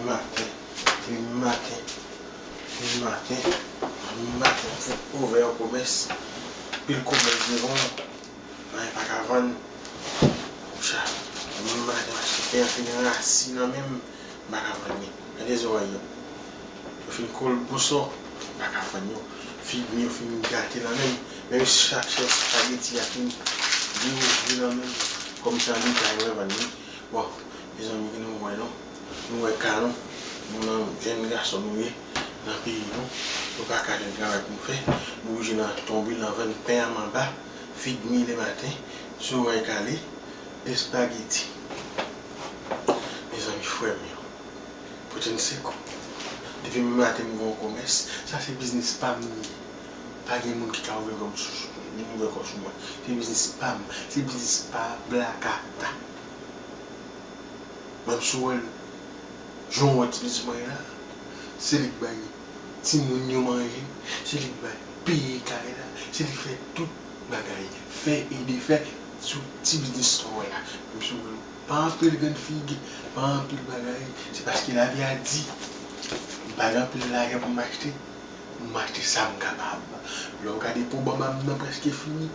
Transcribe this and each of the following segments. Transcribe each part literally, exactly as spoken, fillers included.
Maten, depi maten, depi maten, depi maten, m fèk ouvè yon komès, pil komès devan w, anyen pa ka vann. Cha, depi maten, m achte pen an fin rasi nan men m, m pa ka vann li. Gade zòrèy yo. Yo fin kolboso, m pa ka vann yo. Figi yo fin gate nan men m. Menm sachè espageti a fin dewouvri nan men m. Kòmsi ann li ta renmen vann li. Bon, mezanmi, nou wè non. Nou wè ka nou. Nou nan jèn gason nou ye. Nan peyi nou. Nou pa ka jwenn travay pou n fè. Nou oblije nan tonbe nan vann pen a manba. Figi mi lematen. Zòrèy kale. Espageti. Mezanmi, frè m yo. Pote n sekou. Depi maten m gen yon komès. Sa se biznis pa m li ye. Pa gen moun ki ka ouvè kò sou, ouvè kò sou mwen. Se biznis pa m. Se biznis pa Blakata. Menm si w wè l, jan w wè ti biznis mwen ye la, se li k bay timoun yo manje, se li k bay peye kay la, se li k fè tout bagay. Fè e defè sou ti biznis sa w wè la. Menm si w wè l pa anpil grenn figi, pa anpil bagay, se paske lavi a di. M pa gen anpil lajan pou m achte, m achte sa m kapab. Lè w gade po banba m nan prèske fini.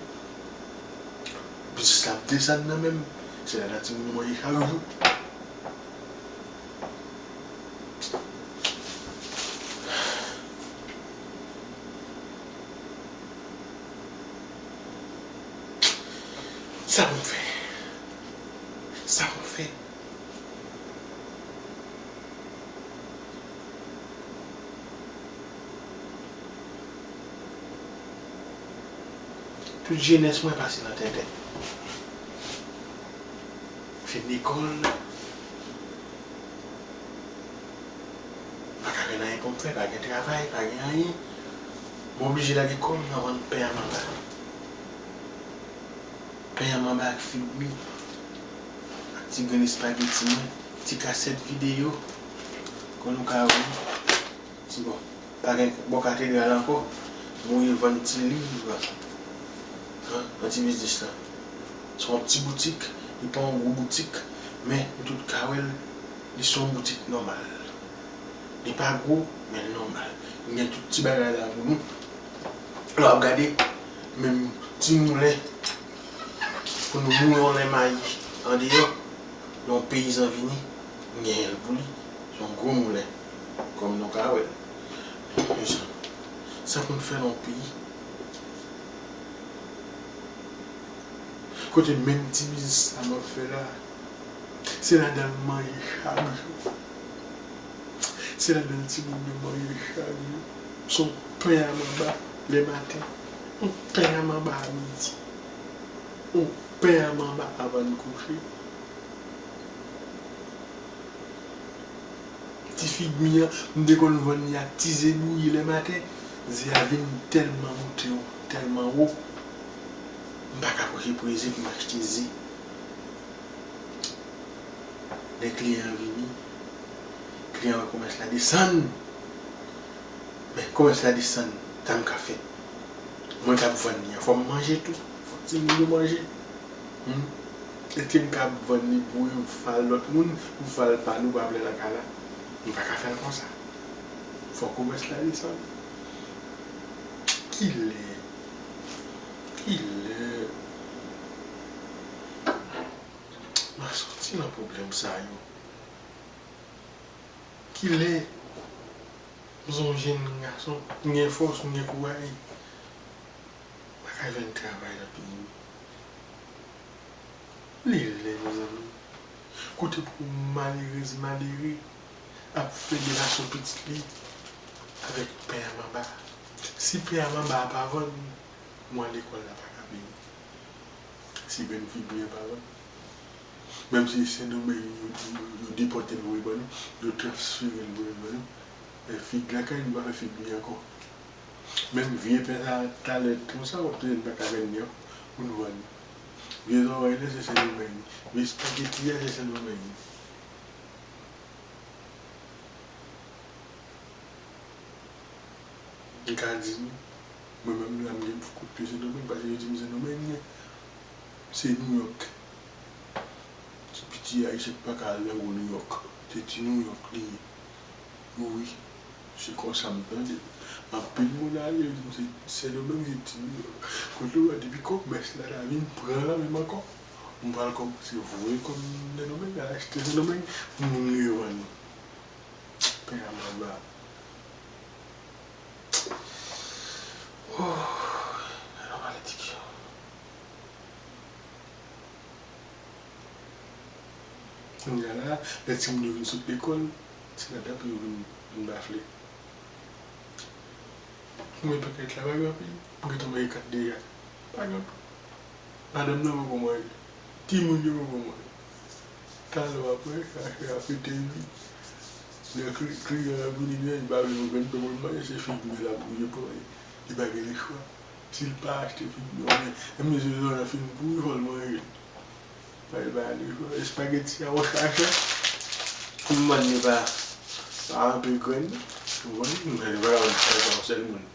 Biznis la ap desann nan men m. Se ladan timoun yo manje chak jou. Sa pou m fè? Sa pou m fè? Tout jenès mwen pase nan tenten. Fin lekòl, pa ka jwenn anyen pou m fè, pa gen travay, pa gen anyen. M oblije lage kò m nan vann pen a manba. Pen a manba ak figi mi, ak ti grenn espageti mwen, ti kasèt videyo, kon nou ka wè. Ti bon, pa gen bò katedral ankò, m oblije vann ti liv, an, nan ti biznis la. Se yon ti boutik, li pa yon gwo boutik, men nou tout ka wè l, li se yon boutik nòmal. Li pa gwo, men l nòmal. M gen tout ti bagay la pou nou. Lè w ap gade, menm ti moulen pou nou moulen yon len mayi andeyò, lè yon peyizan vini, m genyen l pou li. Se yon gwo moulen, kòm nou ka wè l. Mezanmi, sa pou n fè nan yon peyi kote menm ti biznis sa m ap fè la, se ladan l manje chak jou. Se ladan l timoun yo manje chak jou. Se yon pen a manba lè maten, yon pen a manba a midi, yon pen a manba avan n kouche. Ti figi mi an, m te konn vann li ak ti ze bouyi lè maten. Ze a vin tèlman moute, tèlman wo. M pa ka pwoche pou ze pou m achte ze. Lè kliyan an vini, kliyan an wè komès la desann. Men komès la desann, sa m ka fè? Mwen k ap vann li an, fò m manje tou. Fò timoun yo manje. Hmm? Èske m ka ap vann li pou yo fè al lòt moun, pou fè al pa nou, pa plen nan kay la? M pa ka fè l konsa. Fò komès la desann. Kilè? Kilè? M a soti nan pwoblèm sa yo. Kilè? M se yon jenn gason, m gen fòs, m gen kouraj. M pa ka jwenn travay nan peyi m. Li lè, mezanmi. Kote pou malerèz, malere ap fè delasyon pitit li avèk pen a manba. Si pen a manba a pa vann, mwa lekòl la pa ka peye. Si grenn figi a pa vann. Menm si Sendomeng yo, yo, yo depòte l voye ban nou, yo transfere l voye ban nou, men figi lakay nou pa fè figi ankò. Menm vye pen sa, talè konsa, w ap tande n pa ka jwenn li ankò pou n vann. Vye zòrèy la, se Sendomeng. Vye espageti a, se Sendomeng. M ka di nou, mwen menm la, m gen kout pye Sendomeng, paske yo di m Sendomeng, se Nouyòk. Ti pi Ti Ayisyen pa ka al nan gwo Nouyòk. Se ti Nouyòk li ye. Wi, se konsa m tande. Anpil moun ale, yo di m se Sendomeng, se ti Nouyòk. Kote w wè depi kòmès la ta vin pran lanmen m ankò, m pral kòmanse voye kòb Sendomeng, al achte Sendomeng, pou moun yo vann nou. Pen a maba. Oh, gade yon malediksyon. Kounye a la, lè timoun yo vin sot lekòl, se ladan pou yo vin, vin bafle. Mwen pakèt la pa gen anpil. Mwen gentan manje kat deja. Pa gen anpil. Madanm nan poko manje. Timoun yo poko manje. Talè w ap wè, kafe a pete vit. Lè kli-, kliyan an ap vini, li pa vle yon grenn pen pou l manje, se figi l ap bouje pou manje. Li pa gen lechwa. Si l pa achte figi, li pa manje. Menm si zòn nan fin pouri, fò l manje. Bay, bay, espageti a, yon sachè. Pou mwen, li pa, pa anpil grenn. Ou konprann? Mwen, li pa yon sachè, yon sèl moun.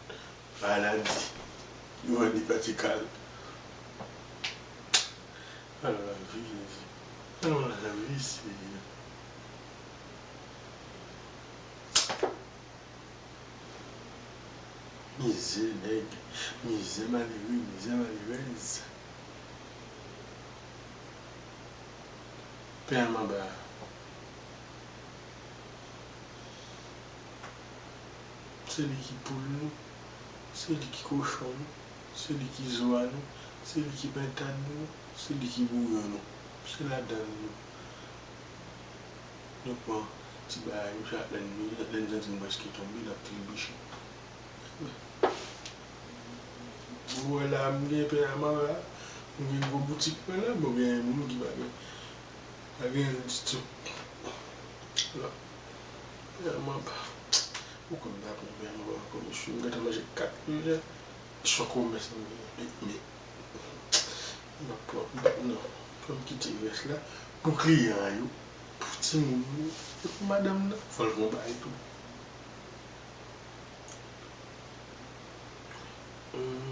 Maladi. Yo vann li pa ti kal. Alò lavi, Jezi. Alò lavi, Senyè. Mizè nèg, mizè malere, mizè malerèz. Pen a maba. Se li ki poul nou, se li ki kochon nou, se li ki zwa nou, se li ki pentad nou, se li ki bouyon nou, se ladann nou. Nou pran ti bagay nou, chak lè n, lè n santi n prèske tonbe, n ap tribiche. Ou wè la, m gen pen a maba, m gen gwo boutik mwen la, bon, gen moun ki pa gen, pa gen anyen ditou. Alò, pen a maba, ou konn m pa pran pen a maba ankò, mesye, m gentan manje kat deja. Se yon komès m gen, men, men, m ap pran, m pa, non, fò m kite rès la pou kliyan yo, pou timoun yo, e pou madanm nan, fò l gon bagay tou. Mhm.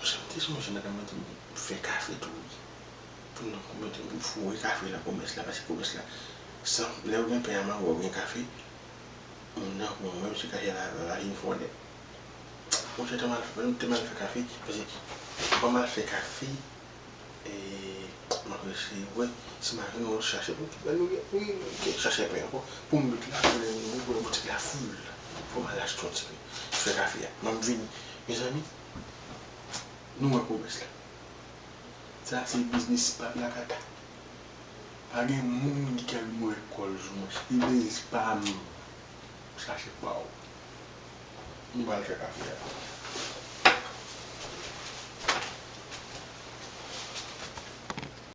Monchè, m te sonje madanm nan di m fè kafe tou, wi. Pou nou mete m foure kafe nan komès la, paske komès la, san, lè w gen pen a maba, w gen kafe, moun nan, bon, menm si kafe la, la vin fondè. Monchè, te mal, m te mal fè kafe, paske m pa mal fè kafe, e, m ap eseye wè si m a jwenn yon chache pou m, nou, nou, nou, chache pen ankò, pou m met la, pou lè nou, pou lè boutik la foul, pou m al achte yon ti pen, fè kafe a. M ap vini, mezanmi, nou wè komès la. Sa se biznis pa blakata. Pa gen moun ki ka vin mwen kòl jou mwen. Se biznis pa m. Chache pa w. M pral fè kafe a.